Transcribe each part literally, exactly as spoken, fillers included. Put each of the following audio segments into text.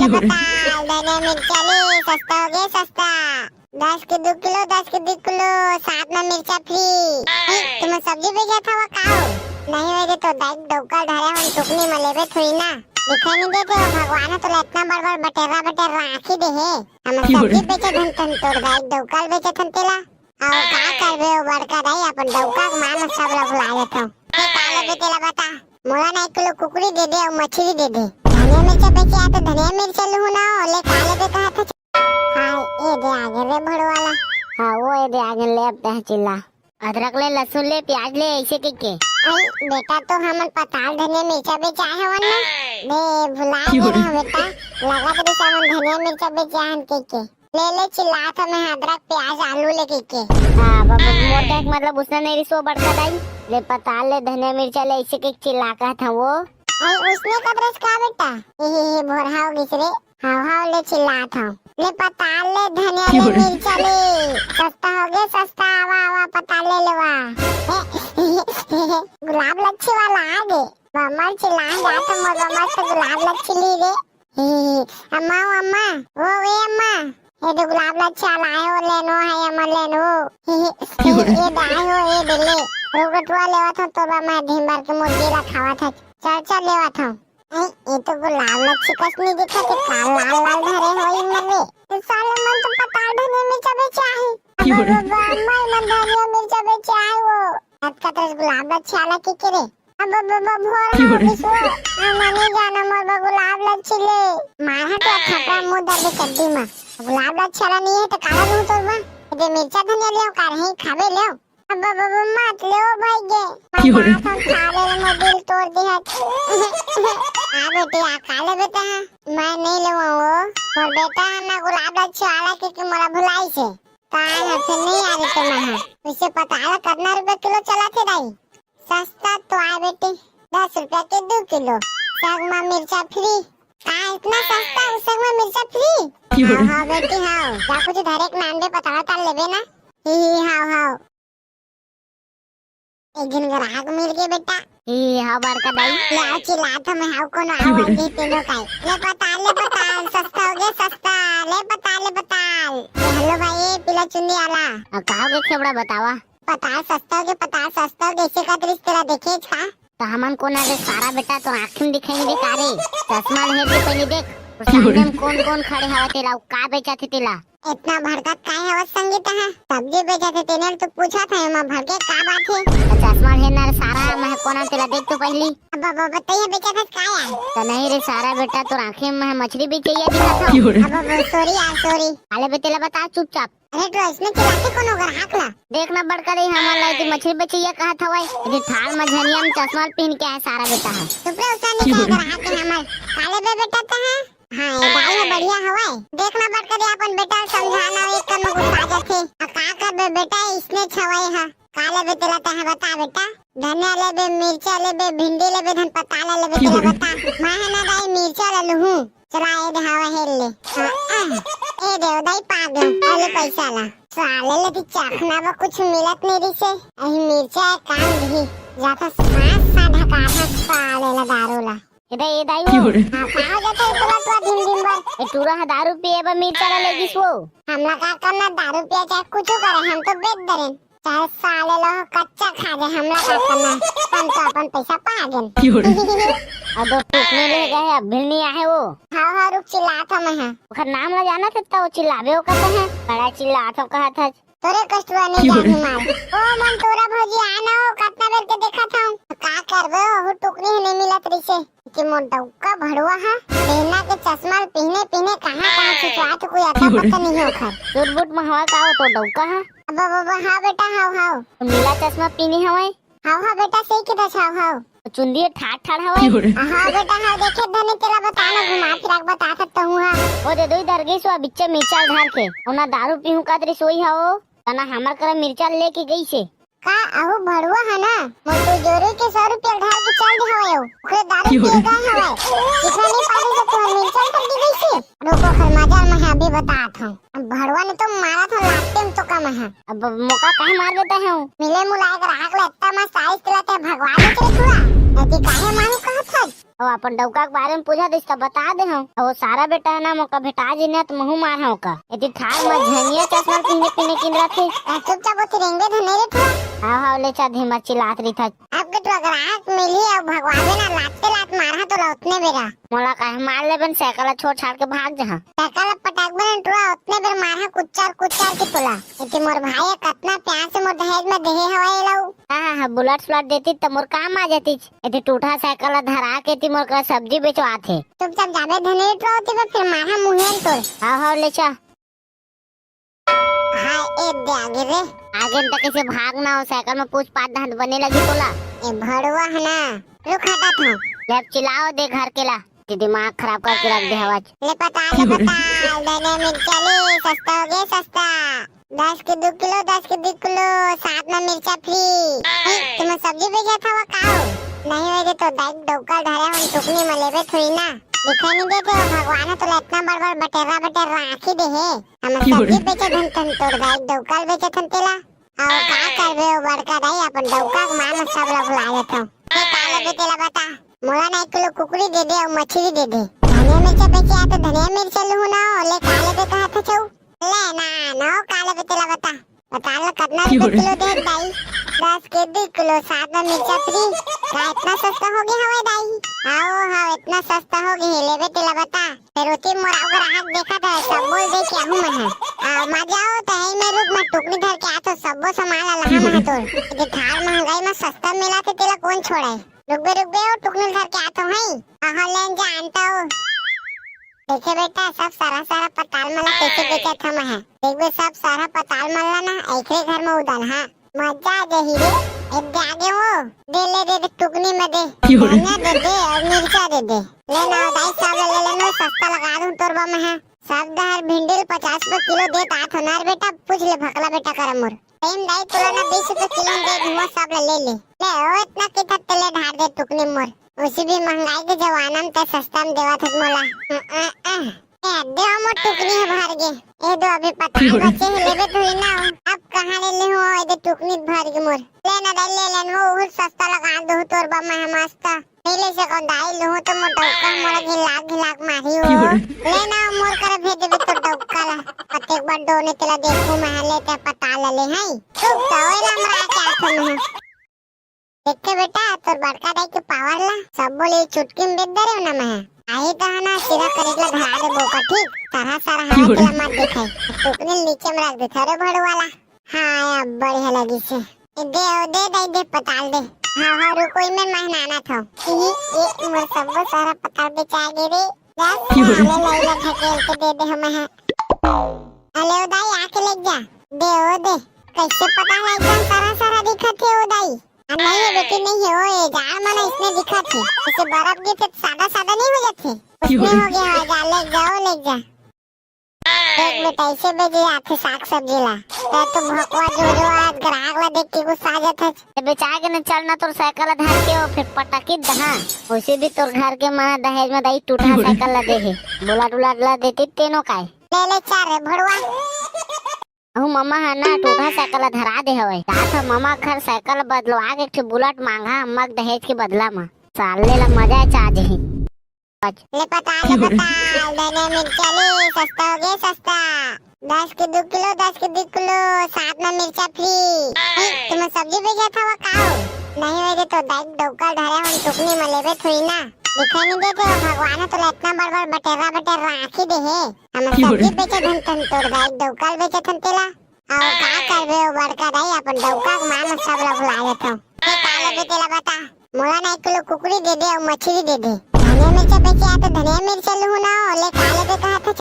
बताल, धनिया मिर्चा ले, सस्ता हो गे, सस्ता। दस के दू किलो, दस के दू किलो, साथ में मिर्चा फ्री। ए, तुमन सब्जी बेचत हवा का हो? नहीं होय रे, तो दाई डौका ल धरे हन टुकनी म, लेबे थोड़ी ना। दिखाई नहीं देते हो, भगवान ह तोला इतना बड़ बड़ बटेरा बटेरा आँखी दे हे। हम सब्जी बेचत हन तन तोर दाई डौका ल बेचत हन तेला। अउ का करबे ओ बड़का दाई, अपन डौका के मार म सब ला भुला देथव। ए, का लेबे तेला बता। मोला ना एक किलो कुकरी दे दे अउ मछली दे दे। धनिया मिर्चा बेचे आय तो धनिया मिर्चा लूहूँ ना, ओ ले का लेबे कहत हस? हाँ, ए दे आगे रे भड़वाला। हाँ, ओ ए दे आगे, ले अब तैं चिल्ला। अदरक ले, लहसुन ले, प्याज ले, ऐसे कहिके। अई बेटा, तो हमन पताल धनिया मिर्चा बेचे आय हवन ना। बे, भुला गे रहा बेटा। लगत रहिस हमन धनिया मिर्चा बेचे आय हन कहिके। ले ले, चिल्लात हंव मैं, अदरक, प्याज, आलू ले कहिके। हाँ, बाबा, मोर कहे के मतलब उसने नहीं रिसो बड़का दाई। ले पताल ले, धनिया मिर्चा ले, ऐसे कहिके चिल्ला कहत हंव वो। अई उसने कदरस का बेटा? हे, हे, हे, भोरहा हो गिस रे। हाव, हाव, ले चिल्लात हंव। ले पताल ले, धनिया ले, मिर्चा ले। सस्ता हो गे, सस्ता, आवा, आवा, पताल ले लेवा। हे, हे, हे, हे, गुलाब लच्छी वाला आ गे। बमर चिल्लात जात हंव, मोर बमर तो गुलाब लच्छी ली रे। अम्मा, ओ अम्मा, ओ वे अम्मा, ये तो गुलाब लच्छी वाला आय हो, लेनो है, अम्मा, लेनो। ये दाई हो, ये दे ले। रोगटुआ लेवत हंव, तोर बर मैं दिन भर के मुर्गी ला खावत हंव। चल, चल, लेवत हंव। ए, ये तो गुलाब लच्छी कस नहीं दिखत हे, का लाल लाल धरे हो ई मन रे। तो साले मन तो पताल धनिया मिर्चा बेचे आय हे। अम्मा, अम्मा, मन धनिया मिर्चा बेचे आय हो। अतका तेज गुलाब लच्छी वाला के के रे। अब, अब, अब, अब हो रहा है विश्व। हम नहीं जाना मोर बर गुलाब लच्छी ले। मार हट या थपड़ा मुंह दर्द चड्डी मा। गुलाब लच्छी वाला नहीं है तो काला लूं तोर बर। दे मिर्चा धनिया ले का रही खाबे ले। अब, अब, अब मत ले भाई गे। मैं बात हम खा ले, मैं दिल तोड़ दिया। आ बेटी, आ खा ले बेटा। मैं नहीं लेवा वो। मोर बेटा है ना गुलाब लच्छी वाला के, के मोला भुलाइस हे। काल हर से नहीं आ रही तो मैं। उसे पता है कितना रुपए किलो चला थे दाई। सस्ता तो आय बेटी, दस रुपया के दू किलो। साग मा मिर्चा फ्री। का इतना सस्ता, उस साग मा मिर्चा फ्री? हाँ, हाँ बेटी, हाँ। जा कुछ धरे के नाम दे, पताल ताल लेबे ना। ही, ही, हाव, हाव। एक झन ग्राहक मिल गे बेटा। ही, हाव बड़का दाई। ले आओ चिल्लात हंव मैं, हाव कोनो आओ आगे तेनो काय। ले पताल, ले पताल, सस्ता हो गे सस्ता। ले पताल, ले पताल। ए, हेलो भाई, ए पीला चुन्नी वाला। आ, का हो गे खेबड़ा बतावा? पताल सस्ता हो गे, पताल सस्ता हो गे, ऐसे कदरिस तेला देखे का? तो हमन कोन रे सारा बेटा, तो आँखी में दिखाई नहीं दे का रे? चश्मा लहर के पहले देख, तो सामने में कौन कौन खड़े हवा तेला, का बेचा थे तेला? इतना भड़कत काय हवस संगीता हा? सब्जी बेचा थे तेने तो पूछा था, एमा भड़के का बात है? तो चश्मा लहर ना रे सारा, मैं कोन तेला देख तो पहली। अब, अब, अब तैया बेचा था का यार? तो नहीं रे सारा बेटा, तो आँखी में मछली बेचैया दिखा था। अब, अब, sorry यार, sorry। अले बे तेला बता चुपचाप। अरे तो इसने चिल्लाते कोनो ग्राहक ला? देख ना बड़का दाई, हमन ला एती मछली बेचैया कहत हवय। एती थाल म झनिया म चश्मा ल पहिन के आए सारा बेटा ह। चुप रे, उसन नहीं कहे ग्राहक के हमन। का लेबे बेटा तैं ह? हाँ, ये दाई ह बढ़िया हवय। देख ना बड़का दाई, अपन बेटा ल समझा ना, एक कन म गुस्सा जाथे। आ का करबे बेटा, इसने छवय ह। का लेबे तेला तैं ह बता बेटा। धनिया लेबे, मिर्चा लेबे, भिंडी लेबे, धन पताल लेबे, तेला बता। मैं ह ना दाई मिर्चा ले लूहूँ। चला ए दे हवा हेल ले। हाँ, आ, ए दे ओ दाई पा गे, अउ ले पैसा ला। साले ल एती चखना बर कुछ मिलत नहीं रिसे। अही मिर्चा एक काम दिही, जाथा सांस सा ढका था साले ला दारू ला। ए दे, ए दाई हो। हाँ, का हो जाता है टूरा टूरा धिम धिम बर? ए टूरा हा दारू पिए बर मिर्चा ला ले गिस वो। हमला का करना, दारू पिया चाहे कुछ करे, हम तो बेच दरेन। चाहे साले लो कच्चा खा दे, हमला का करना, हम तो अपन पैसा पा गेन। अउ दो टुकनी ले गए, अब भी नहीं आए वो। हाँ, हाँ, रुक, चिल्लात हंव मैं ह। ओकर नाम ला जानत हस त वो चिल्लाबे वो कहत हे, बड़ा चिल्लात हंव कहत हस। तोरे कस टूरा नहीं जानही मार। ओ मन टूरा भौजी आना हो, कतना बेर के देखत हंव। का करबे, ओहू टुकनी ह नहीं मिलत रिसे। कि मोर डौका भड़वा ह, बेना के चश्मा ल पहिने पहिने कहाँ कहाँ छुचवात, कोई अता पता नहीं हे ओखर। चुरबुट महवा का हो तो डौका ह। अब, अब, अब, हाँ बेटा, हाव, हाव। नीला चश्मा पीनी हवय। हाव, हाव बेटा, सही के दस, हाव, हाव। चुंदी ठाठ ठाठ हवय। हाँ बेटा, हाव, देखे धने तेला बता ना, घुमा फिरा के बता सकता हूँ, हाँ। ओ दे दोई दरगीस वा बिच्चे मिर्चा ल धर के, ओना दारू पीहूँ कादरी सोई हवो, तना हमर करा मिर्चा लेके गई से। का अहू भड़ुआ ह ना, मोर तिजोरी के सौ रुपया ढार के चल दे हवय, ओकरे दारू पिए गए हवय। चिखना नहीं पाली तो तुहर मिर्चा सब्जी कैसे? रुको, खरमाजा मैं अभी बतात हूँ। अब भड़ुआ ने तो मारा था लाते में तो कम है। अब मोका काहे मार देता है? मिले मुलाए ग्राहक ले इतना मस्त आइस तिलाते भगवान ने चले पूरा। ऐसी काहे मारू कहत है? अउ अपन डौका के बारे में पूछा दिस त बता दे हूँ। अउ वो सारा बेटा है ना, मोका भेटा जी ना त महू मार हूँ का। एती ठार म झनिया चश्मा पहने पहने किन रथे। आ, चुपचाप ओती रेंगे धने रे ठुआ। हाँ हाँ, ले चा धीमा चिल्लात रही था। अब के ठुआ ग्राहक मिली अउ भगवावे ना, लाते लात मारहा तोला उतने बेरा। मोला काहे मार लेबे न, साइकिल ला छोड़ छाड़ के भाग जहा। साइकिल ला पटक बे न ठुआ, उतने बेर मारहा कुच्चर कुच्चर के तोला। एती मोर भाई कतना प्यार से मोर दहेज में देहे हवय एला। हाँ हाँ हाँ, बुलेट सुलेट देती त मोर काम आ जातीच। एती टूटा साइकिल ला धरा के एती मोर करा सब्जी बेचवात हे। चुपचाप जाबे धने रे ठुआ ओती बा, फिर मारहा मुहेन तोर। हाँ हाँ, ले चा। हाँ, ए दे आगे रे। आगे न त कैसे भागना हो, साइकिल में पूछ पाछ दांत बने लगी तोला। ए भड़ुआ है ना, रुक हटा था। ले अब चिल्लाओ दे घर के ला, ते दिमाग खराब करके रख दे हवच। ले पताल, ले पताल, धनिया मिर्चा ले, सस्ता हो गया सस्ता। दस के दो किलो, दस के दो किलो, साथ में मिर्चा फ्री। ए, तुम सब्जी बेचत हवा का हो? नहीं होय रे, तो दाई डौका धरे हन टुकनी में लेबे थोड़ी ना। दिखाई नहीं देते हो, भगवान ह तोला इतना बड़ बड़ बटेरा बटेरा आँखी दे हे। हम सब्जी बेचत हन तन तोर दाई डौका ल बेचत हन तेला। अउ का करबे ओ बड़का दाई, अपन डौका के मार में सब ला भुला देत हूँ। ए, का लेबे तेला बता। मोला ना एक किलो कुकरी दे दे अउ मछली दे दे। धनिया मिर्चा बेचे आ तो धनिया मिर्चा लूहूँ ना, ओले का लेबे कहा था छऊ? ले ना, ना, का लेबे तेला बता। पताल ला कतना रुपया किलो दे दाई? दस के दो किलो, साथ में मिर्चा फ्री। का इतना सस्ता हो गया हवय दाई? हाँ वो, हाँ, इतना सस्ता हो गया है, लेबे तेला बता। फिर उती मोर अउ ग्राहक देखा था, सब बोल दे के आहू मैं है। आ, मजा आओ तो है मैं रुक, मैं टुकनी धर के आतो, सबो सामान ला लहा मैं तोर। ये थार महंगाई में सस्ता मिला थे, तेला कौन छोड़े? रुक बे, रुक बे, ओ टुकनी धर के आतो है। हाँ, हाँ, लेन जा, आनता हो। देखे बेटा, सब सारा सारा पताल मन ला कैसे बेचत हन मैं। देख बे, सब सारा पताल मन ला ना, एकरे घर में उदल, हाँ। मजा आ जाही रे। ए दे आगे हो, दे ले दे, दे टुकनी में दे। धनिया दे दे अउ मिर्चा दे दे। ले ना दाई, सब ले ले, ले ना, सस्ता लगा दूं तोर बा मैं, हाँ। सब डहर भिंडी ल पचास रुपया किलो देत आत हो ना रे बेटा, पूछ ले भकला बेटा करा मोर। सही म दाई, तोला ना बीस रुपया किलो म दे दूंगा, सब ला ले ले। ले ओ, इतना कितना तेले ढार दे टुकनी मोर। उसी भी महंगाई के जमाना में ते सस्ता में देवा थे मोला। अ, अ, अ। ए, देवा मोर टुकनी है भर गे। ए दो अभी पताल बचे है, लेबे थोड़ी ना हो। अब कहाँ ले ले हो, ए दे टुकनी भर गे मोर। ले ना दाई, ले लेन वो, उहुल सस्ता लगा दो तोर बा मैं मस्त। पहले से कौन दाई लूहूं तो मोर डौका मोला घिलाक घिलाक मारही हो। ले ना मोर करा भेज देबे तोर डौका ला। कतेक बार डोने तेला देखूं मैं, ले ते पताल ला ले हई। रुक तो ओए ला हमरा के आथन मैं। देखे बेटा तोर बड़का दाई के पावर ला, सब बोले चुटकी में बेच दे रहे हो ना मैं। आई तो है ना सीधा करेक ला धरा दे बोका, ठीक? सरहा सरहा हवा तेला मत दिखाई। टुकनी नीचे में रख दे, अरे भड़वाला। हाँ, अब बढ़िया लगिस हे। दे, ओ, दे, दे, दे, पताल दे। हाँ, हाँ, रुको, ई मैं मेहनाना था। ई, ए, मोर सबो सारा पताल बेचा गे रे। जा, साले लइला ढकेल के दे दे हमें है। अले ओ दाई, आके ले जा। दे, ओ दे। कैसे पताल एकदम सारा सारा दिखत हे ओ दाई? आ, नहीं है बेटी, नहीं है, ओ, ए जाड़ मन इसने दिखत हे। जैसे बर्फ गिरथे तो सादा सादा नहीं हो जाथे? उसने हो गया है, जा, ले जाओ, ले जा। देख बेटा, ऐसे बेचे जाथे साग सब्जी ला। तै तो भकवा जो जो आज ग्राहक ला देख के गुस्सा आ जाथे। ए, बेचा के न चल ना तोर साइकिल ला धर के, ओ फिर पटाकी दहा। वैसे भी तोर घर के मना दहेज में दाई टूटा साइकिल ला दे हे। बुलेट उलेट ला देती तेनो काय। ले ले चार रे भड़वा। अहू ममा ह ना टूटा साइकिल ला धरा दे हवय। जात ह ममा घर साइकिल बदलवा के एक ठे बुलेट मांगा अम्मा के दहेज के बदला म। साले ला मजा आ जाही। ले पताल, ले पताल, धनिया मिर्चा ले, सस्ता हो गया सस्ता। दस के दो किलो, दस के दो किलो, साथ में मिर्चा फ्री। ए, तुम सब्जी बेचत हवा का हो? नहीं होय रे, तो दाई डौका धरे हन टुकनी में, लेबे थोड़ी ना। दिखाई नहीं देते हो, भगवान ह तोला इतना बड़ बड़ बटेरा बटेरा आँखी दे हे। हम सब्जी बेचत हन तन तोर दाई डौका ल बेचत हन तेला। अउ का करबे ओ बड़का दाई, अपन डौका के मार में सब ला भुला देत हूँ। ए, का लेबे तेला बता। मोला ना एक किलो कुकरी दे दे अउ मछली दे दे। धनिया मिर्चा बेचे आ तो धनिया मिर्चा लूहूं ना, ओले का लेबे कहत हच?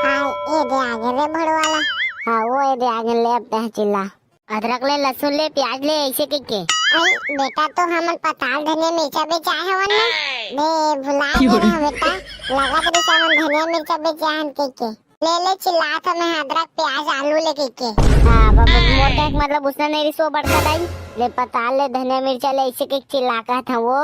हाँ, ए दे आगे रे भड़वाला। हाँ, वो ए दे आगे, ले अब तह चिल्ला। अदरक ले, लहसुन ले, प्याज ले, ऐसे के के। अई, बेटा तो हमन पताल धनिया मिर्चा बेचाए हवन ना। बे, भुला गे रहा बेटा। लगत रही हमन धनिया मिर्चा बेचाए हन के के। ले ले चिल्लात हमें अदरक, प्याज, आलू ले के के। हाँ, बाबा, मोर कहे के मतलब उसने नहीं रिसो बड़का दाई। ले पताल ले, धनिया मिर्चा ले, ऐसे के चिल्ला कहत हवो।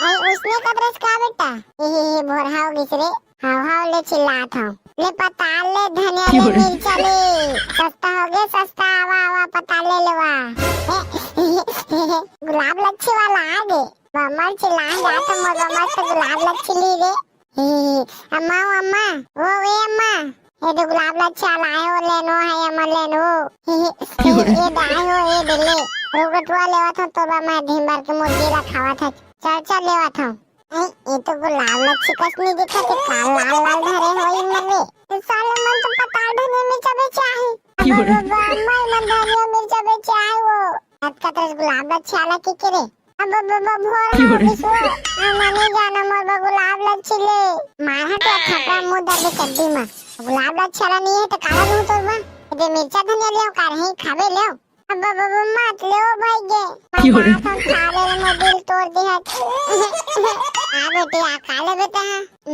अई उसने कदरस का बेटा? हे, हे, हे, भोरहा हो गिस रे। हाव, हाव, ले चिल्लात हव। ले पताल ले, धनिया ले, मिर्चा ले। सस्ता हो गे, सस्ता, आवा, आवा, पताल ले लेवा। गुलाब लच्छी वाला आ गे। बमर चिल्लाए जात मोर बमर तो गुलाब ल छिली रे। ही, ही, ही। अम्मा, ओ अम्मा, ओ वे अम्मा, ये तो गुलाब ल छियाला है, वो लेनो है, अम्मा लेनो। ही, ही, ही, ये दाई हो, ये दे ले। रुक, टुरा लेवत हूँ, तो बा मैं दिन भर के मुर्गी ला खावत है। चल, चल, लेवत हूँ। ए, ये तो गुलाब ल छिकस नहीं दिखत है, का लाल लाल धरे होई मर रे। तो साले मन तो पताल धनिया मिर्चा बेचे आहे। क्यों रे? बाबा, बाबा, अम्मा, मन धनिया मिर्चा बेचे आहे वो। अतका तरस गुलाब ल छियाला के करे। अब, अब, अब, अब हो रहा क्यों रे? विश्व, हम नहीं जाना मोर बा गुलाब ल छिले। मारा तो थपड़ा मुंह दर्द चड्डी मा। गुलाब ल छियाला नहीं है तो काला लूं तोर बा। दे मिर्चा धनिया ले का रही खाबे ले। अब, अब, अब मत ले भाई गे। क्यों रे? मैं तो खा ले मोर दिल तोड़ दिया। आ बेटी आ खा ले बेटा।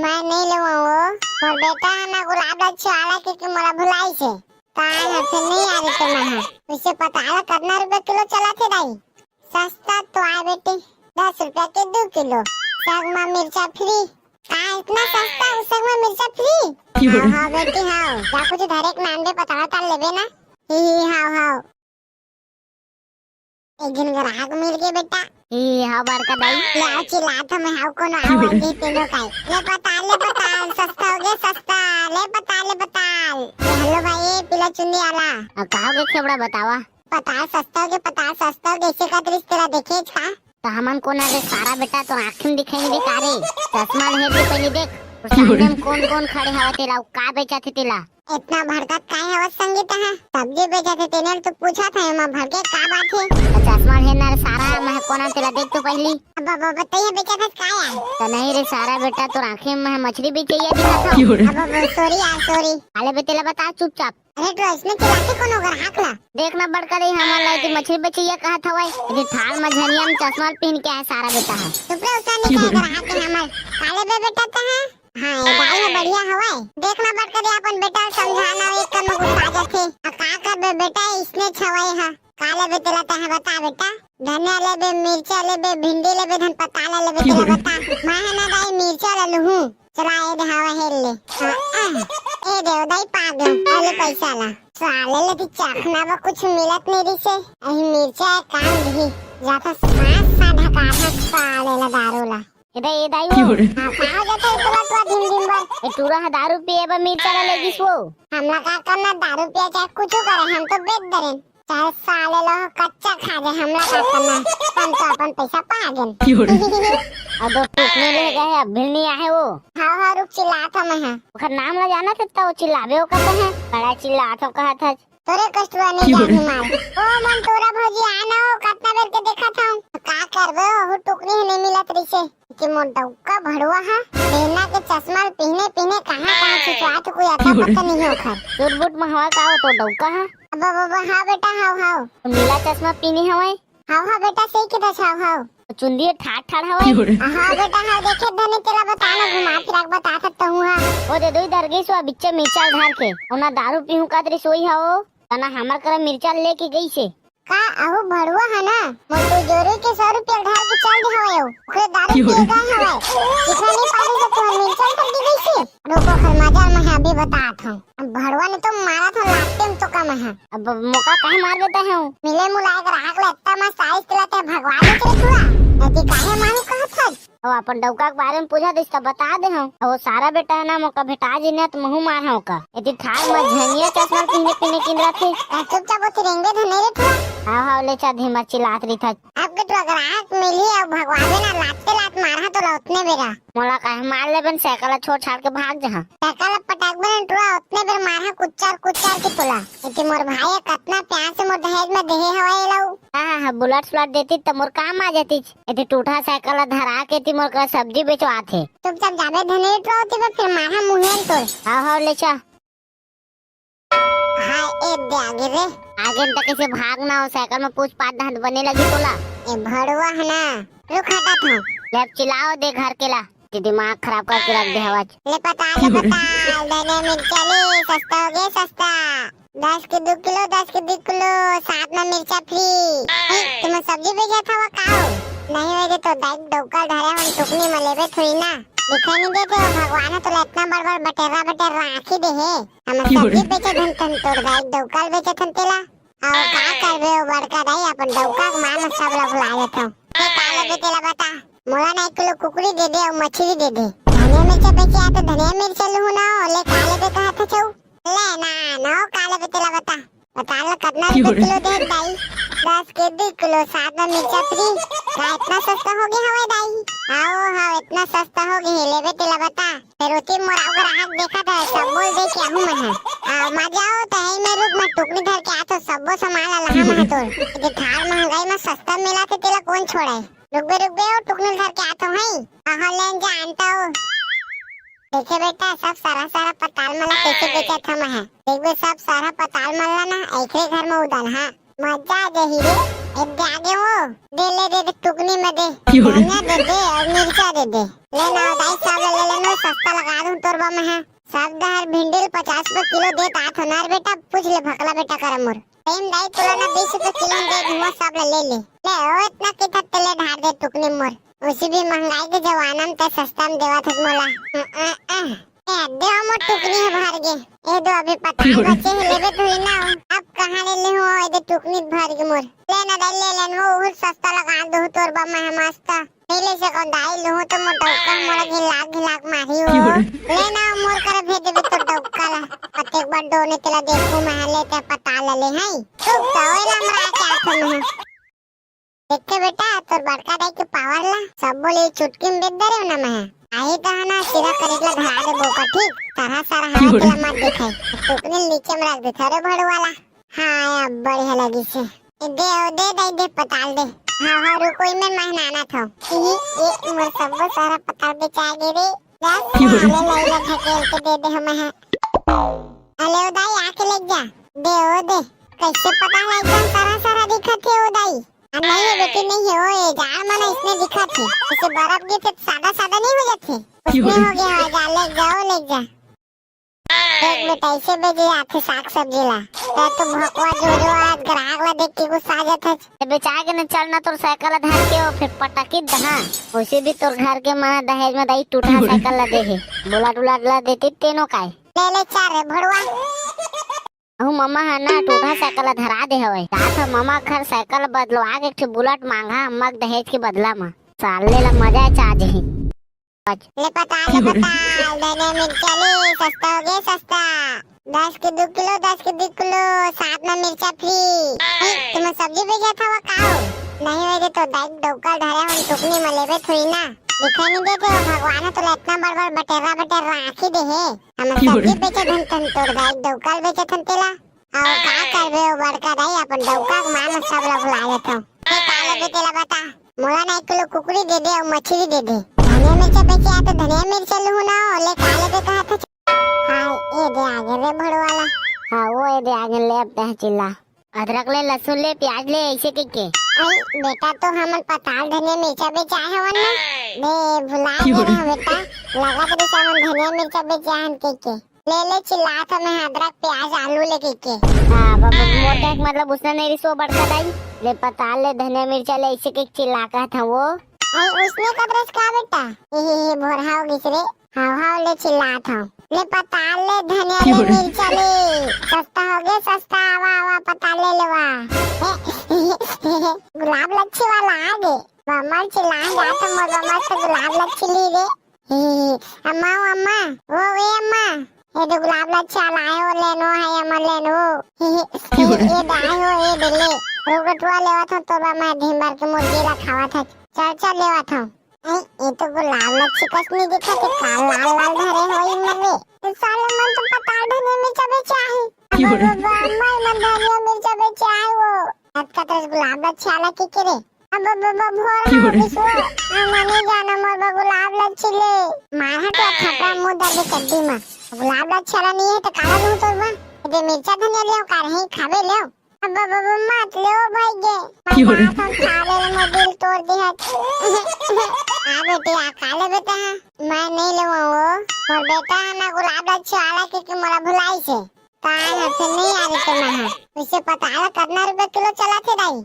मैं नहीं लेवा वो। मोर बेटा है ना गुलाब ल छियाला के, के मोला भुलाई से। काय है फिर नहीं आ रही तो मैं। उसे पता है कितना रुपए किलो चला थे दाई। सस्ता तो आय बेटी, दस रुपया के दू किलो। साग मा मिर्चा फ्री। का इतना सस्ता, उ साग मा मिर्चा फ्री? क्यों रे? हाँ, हाँ बेटी, हाँ। जा कुछ धरे के नांदे पताल ताल लेबे ना। ही, ही, हाँ, हाँ। एक झन ग्राहक मिल गए बेटा। ही, हाँ बड़का दाई। ले आओ चिल्लात हूँ मैं, हाँ कोनो क्यों आओ रे? आगे तीनों का। ले पताल, ले पताल, सस्ता हो गया सस्ता। ले पताल, ले पताल। ले हेलो भाई, ए पीला चुन्नी वाला। अब का हो गया खेबड़ा बतावा? पताल सस्ता हो गया, पताल सस्ता हो गया, इसे का दृष्टि ला देखे का? त हमन कोन रे सारा बेटा, तो आँखी में दिखाई नहीं दे का रे? चश्मा ले हेर के पहले देख, तो सामने में कौन कौन खड़े हवा तेला, अउ का बेचा थे तेला? इतना भड़कत काहे हवत संगीता है? सब्जी बेचा थे तेने तो पूछा था, एमा भड़के का बात है? तो चश्मा ले ना रे सारा, मैं कोन तेला देख तो पहली। अब, अब, अब बताइए बेचा थे का यार? तो नहीं रे सारा बेटा, तो आँखी में मछली बेचैया दिखा था। क्यों रे? अब, अब, सॉरी यार, सॉरी। अले बे तेला बता चुपचाप। अरे तो इसने चिल्लाते कोनो ग्राहक ला। देख ना बड़का रे, हमन ला एती मछली बेचैया कहत हवय। एती ठाड़ म झनिया म चश्मा ल पहिन के आए सारा बेटा ह। चुप रे, उसन नहीं कहे ग्राहक के हमर। का लेबे बेटा तैं ह? हाँ, ये दाई ह बढ़िया हवय। देख ना बड़का रे, अपन बेटा ल समझा ना, एक कन म गुस्सा जाथे। आ का करबे बेटा, इसने छवय ह। का लेबे तेला तैं ह बता बेटा। धनिया लेबे, मिर्चा लेबे, भिंडी लेबे, धन पत्ता लेबे, तेला बता। मैं ह ना दाई मिर्चा ले लूहूँ। चला ए दे हवा हेल ले। हाँ, आ, ए दे ओ दाई पा गयो। अले पैसा ला। साले ले ती चखना बा कुछ मिलत नहीं रिसे। अही मिर्चा एक काम दिही। जाता सांस सा ढका था साले ला दारू ला। ए दाई, ए दाई वो। हाँ, कहाँ जाता है टुरा टुरा दिन दिन भर? ए टुरा ह दारू पिए बा मिर्चा ला ले गिस वो। हमला का करना दारू पिया चाहे कुछ करे, हम तो बेच दरेन। चाहे साले लो कच्चा खा जाए, हमला का करना, हम तो अपन पैसा पा गेन। अउ दो टुकनी ले गए, अब भी नहीं आए वो। हाँ, हाँ, रुक चिल्लात हूँ मैं, हाँ। ओकर नाम ला जानत हस त वो चिल्लाबे वो कहत हे, बड़ा चिल्लात हूँ कहत हे। तोरे कष्टवा नहीं जानी मार। ओ मन तोरा भौजी आना हो, कतना बेर के देखत हूँ। का करबे, वो टुकनी ही नहीं मिलत रिसे। कि मोर डौका भड़वा ह, बेना के चश्मा ल पहिने पहिने कहाँ कहाँ छुचवात कोई अता पता नहीं ओखर। चुरबुट महवा का हो तो डौका ह? अब, अब, अब, हाँ बेटा, हाव, हाव। नीला चश्मा पीनी हवय? हाव, हाव बेटा, सही के दस, हाव, हाव। चुंदी ठाड़ ठाड़ हवय? हाँ बेटा, हाँ देखे धने तेला बता ना, घुमा फिरा के बता सकता हूँ, हाँ। वो दे दो इधर गई सो बिच्चे मिर्चा धर के, ओना दारू पीहू का तेरी सोई हवो, तना हमर करा मिर्चा लेके गई से। का अहू भड़ुआ ह ना, मोर तिजोरी के सौ रुपया ढार के चल दे हवय अउ ओकरे दारू पिए गए हवय। चिखना नहीं पाली तो तुहर मिर्चा सब्जी कैसे? रुको, खर मजा मैं अभी बतात हूँ। अब भड़ुआ ने तो मारा था लाते में तो कम है। अब मौका काहे मार देता है? मिले मुलाए ग्राहक ला इतना मस्त आइस तिलाते भगवान के पूरा। यदि काहे मारू कहत है? अउ अपन डौका के बारे में पूछा दिस त बता दे हूँ। अउ वो सारा बेटा है ना, मोका भेटा जी ने त महू मार हूँ का। यदि ठार म झनिया चश्मा पहने पहने किन रखे। आ, चुपचाप वो तिरंगे धने रे तू। हाँ, हाँ, ले चा धीमा चिल्लात रही था। अब के तू ग्राहक मिली अउ भगवावे ना लाते लात मारहा तोला उतने बेरा। मोला काहे मार लेबे न साइकिल ला छोड़ छाड़ के भाग जहा। साइकिल ला पटक बे न टुरा उतने बेर मारहा कुच्चर कुच्चर के तोला। यदि मोर भाई कतना प्यार से मोर दहेज में देहे हवा एला उ। हाँ, हाँ, हाँ, बुलेट सुलेट देती त मोर काम आ जाती। एती टूटा साइकिल ला धरा के ती मोर करा सब्जी बेचवात हे। चुपचाप जाबे धने टुरा होती बे, फिर मारहा मुहेन तोर। हाँ, हाँ, ले चा। हाँ, ए दे आगे रे। आगे न त कैसे भागना हो, साइकिल में पूछ पात धान बने लगी तोला। ए भड़ुआ है ना, रुक हटा था। ले अब चिल्लाओ दे घर के ला, ते दिमाग खराब करके रख दे हवा। ले पता, ले पता, धने मिर्चा ले, सस्ता हो गया, सस्ता। दस के दो किलो, दस के दो किलो, साथ में मिर्चा फ्री। ए, तुम सब्जी बेचा था वो का हो? नहीं, मेरे तो दाई डौका धरे हम टुकनी में लेबे थोड़ी ना। दिखाई नहीं देते हो, भगवान है तोला इतना बड़ बड़ बटेरा बटेरा आँखी दे है। हम सब्जी बेचे धन तन तोर दाई डौका बेचे थन तेला। अउ का करबे ओ बड़का दाई, अपन डौका के मार में सब ला भुला देत हूँ। ए, का अबे तेला बता, मोला ना एक किलो कुकरी दे दे अउ मछली दे दे। धनिया मिर्चा बेचे आय त धनिया मिर्चा लूहूं ना, ले का लेबे कहत हस? ले ना, ना का लेबे तेला बता। पताल ला कतना रुपया किलो दे दाई? दस के दू किलो, साथ में मिर्चा फ्री। का इतना सस्ता हो गे हवय दाई? हाव, हाव, इतना सस्ता हो गे हे, लेबे तेला बता। फेर ओती मोर अउ ग्राहक देखत हे, सब बोल दे के आहूं मैं ह। आ, मजा आओ, तहीं में रुक, मैं टुकनी धर के आथों, सब्बो सामान ला लाहूं मैं ह तोर। ये थार महंगाई में सस्ता मिलत हे, तेला कोन छोड़य? रुकबे, रुकबे, ओ टुकनी धर के आथों, हई। कहाँ लेन जा, आंटा ओ। देखे बेटा, सब सरा सरा पताल मन ला कइसे बेचत हंव मैं ह। देखबे, सब सरा पताल मन ला ना, एकरे घर में उदल, हाँ। मजा आ जाही रे। ए दे आगे वो। दे ले दे दे, टुकनी में दे। धनिया दे दे अउ मिर्चा दे दे। ले ना दाई, सब ले ले ना, सस्ता लगा दूं तोर बर मैं ह। सब डहर भिंडी ल पचास रुपया किलो देत आथों ना रे बेटा, पूछ ले भकला बेटा करा मोर। तेम दाई तोला ना बीस रुपया किलो में दे दूंगा, सब ले ले ले। ले ओ, इतना किथस ते ले ढार दे टुकनी मोर। उसी भी महंगाई के जमाना में ते सस्ता में देवत हस मोला। अ, अ, अ। ए, दे ओ मोर टुकनी ह भर गे। ए दो अभी पताल बचे हे, लेबे थोड़ी ना हो। अब कहाँ ले लेहूं, ए दे टुकनी भर गे मोर। ले ना दाई, ले लेन वो, उहू सस्ता लगा दूं तोर बर मैं ह मस्त। पहिले से कौन दाई लूहूं त मोर डौका मोला घिलाक घिलाक मारही हो। ले ना मोर करा भेज देबे तोर डौका ला। अतेक बड़ डोन ए तेला देखूं मैं ह, ले ते पताल ला ले हई। रुक त ओए ला मरा के आथों मैं ह। देखे बेटा, तोर बड़का दाई के पावर ला, सब बोले चुटकी में बेच दे रे ना मैं ह। आही त ह ना, सीधा करेट ला धरा देबो का, ठीक? सरहा सरहा हवा तेला मत दिखाई। टुकनी नीचे में रख दे, अरे भड़वाला। हाँ, अब बढ़िया लगिस हे। दे, ओ दे, दे, दे, पताल दे। हाँ, हाँ, रुको, इमे मैं नाना था। ई, ए, मोर सब्बो सारा पताल बेचा गे रे। जा, साले लइला ढकेल के दे दे हमें है। अले ओ दाई, आके ले जा। दे, ओ दे। कैसे पताल एकदम सारा सारा दिखत हे ओ दाई? आ, नहीं है बेटी, नहीं है, ओ, ये जाड़ मन इसने दिखत हे। जैसे बर्फ गिरथे त सादा सादा नहीं हो जाथे? उसने हो गया, जा, ले जाओ, ले जा। देख बेटा, ऐसे बेचे जाथे साग सब्जी ला। तैं तो भकवा जो जो आज ग्राहक ला देख के गुस्सा आ जाथे। ए, बेचा के न चल ना तोर साइकिल ला धर के, ओ फेर पटकी दहा। वैसे भी तोर घर के मन दहेज में दाई टूटा साइकिल ला दे हे। बुलेट उलट ला देती तेनो काय। ले ले चार रे भड़वा। अहू ममा ह ना टूटा साइकिल ला धरा दे हवय। जात ह ममा घर साइकिल बदलवा के एक ठे बुलेट मांगा अम्मा के दहेज के बदला म। साले ला मजा आ जा जही। ले पताल, ले पताल, धनिया मिर्चा ले, सस्ता हो गया, सस्ता। दस के दो किलो, दस के दो किलो, साथ में मिर्चा फ्री। ए, तुम सब्जी बेचत हवा का हो? नहीं होय रे, तो दाई डौका धरे हन टुकनी में, लेबे थोड़ी ना। दिखाई नहीं देते हो, भगवान ह तोला इतना बड़ बड़ बटेरा बटेरा राखी दे हे। हम सब्जी बेचत हन, तन तोर दाई डौका ल बेचत हन तेला। अउ का करबे ओ बड़का दाई, अपन डौका के मार में सब ला भुला देत हव। ए, का लेबे तेला बता। मोला ना एक किलो कुकरी दे दे अउ मछली दे दे। धनिया मिर्चा बेचे आय त धनिया मिर्चा लूहूं ना, ओ ले का लेबे कहत हस? हाँ, ए दे आगे रे भड़वाला। हाँ, ओ ए दे आगे, ले अब तैं चिल्ला। अदरक ले, लहसुन ले, प्याज ले, ऐसे कहिके। अई, बेटा, तो हमन पताल धनिया मिर्चा बेचे आय हवन ना। बे, भुला गे रहा बेटा। लगत रहिस हमन धनिया मिर्चा बेचे आय हन कहिके। ले ले चिल्लात हंव मैं अदरक, प्याज, आलू ले कहिके। हाँ, बाबा, मोर कहे के मतलब उसने नहीं रिसो बड़का दाई। ले पताल ले, धनिया मिर्चा ले, ऐसे कहिके चिल्ला कहत हंव वो। अई उसने कदरस का बेटा? ए हे हे, भोरहा हो गिस रे। हाव हाव ले चिल्लात हंव। ले पताल ले, धनिया ले, मिर्चा ले। सस्ता हो गे सस्ता, आवा आवा पताल ले लेवा। गुलाब लच्छी वाला आ गे। बमर चिल्लान जात हंव, मोर बमर से गुलाब लच्छी ली रे। ही, ही, ही। अम्मा, ओ अम्मा, ओ वे अम्मा, ए दे गुलाब लच्छी वाला आय हो, लेनो है अम्मा, लेनो। ही, ही, ही, ए दाई हो, ए दे ले। रुक, रुक, थोड़ा लेवत हंव, तोर बर मैं दिन भर के मुर्गी ला खावत हंव। चल, चल, लेवत हंव। ए, ए तो गुलाब लच्छी कस नहीं दिखत हे, का लाल लाल धरे हो ई मन रे। ए साले मन तो पताल धनिया मिर्चा बेचे आय हे। अम्मा, अम्मा, अम्मा, ई मन धनिया मिर्चा बेचे आय हो। अतका तरस गुलाब लच्छी वाला के के रे? अब, अब, अब, अब हो रहा है विश्व। हम नहीं जाना मोर बर गुलाब लच्छी ले। मार हट या थपरा मुंह दर्द चड्डी में। गुलाब लच्छी वाला नहीं है तो काला लूं तोर बर। दे मिर्चा धनिया ले, का रही खाबे ले। अब, अब, अब मत ले भाई गे। मैं जात हूँ खा ले, मोर दिल तोड़ दी है। आ बेटी, आ खा ले बेटा। मैं नहीं लेवा वो। मोर बेटा है ना गुलाब लच्छी वाला के, के मोला भुलाई से। काय ह, फेर नहीं आ रही तो मैं ह। वैसे पताल कतना रुपया किलो चलत हे दाई?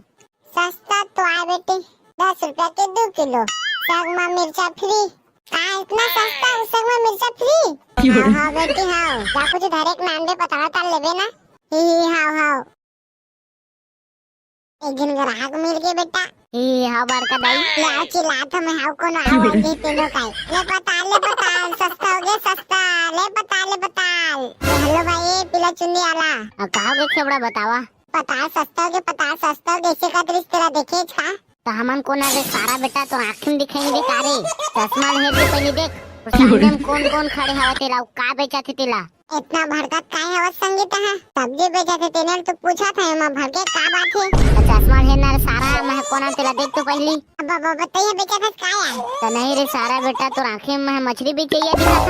सस्ता तो आय बेटी, दस रुपया के दू किलो। साग मा मिर्चा फ्री। का इतना सस्ता, उ साग मा मिर्चा फ्री? हाव, हाव बेटी, हाव। जा कुछ धरे के नाम दे, पताल ताल लेबे ना। ही, ही, हाव, हाव। एक झन ग्राहक मिल गे बेटा, ए, हाव बड़का दाई। ले आओ चिल्लात हमें, हाव कोनो आवाज दे तीनों का। ले पताल, ले पताल, सस्ता हो गया सस्ता। ले पताल, ले पताल। हेलो भाई, ए पीला चुन्नी वाला। अब कहा हो गया खेबड़ा बतावा। पताल सस्ता हो गया, पताल सस्ता हो गया, इसे का दृश्य तेरा देखे का? तो हमन कोन रे सारा बेटा, तोर आँखी में दिखाई नहीं दे का रे? चश्मा ल हेर के पहले देख, तोर सामने में कोन कोन खड़े हवय तेला, अउ का बेचत हे तेला? इतना भड़कत काय हवत संगीता? सब्जी बेचत हे तेने ल तो पूछत हे, एमा भड़के का बात हे? तो चश्मा ल हेर ना रे सारा, मैं कोन आंव तेला देख तो पहली। अब बाबा बताइए बेचत हे का यार? तो नहीं रे सारा बेटा, तोर आँखी में मछली बेचइया दिखत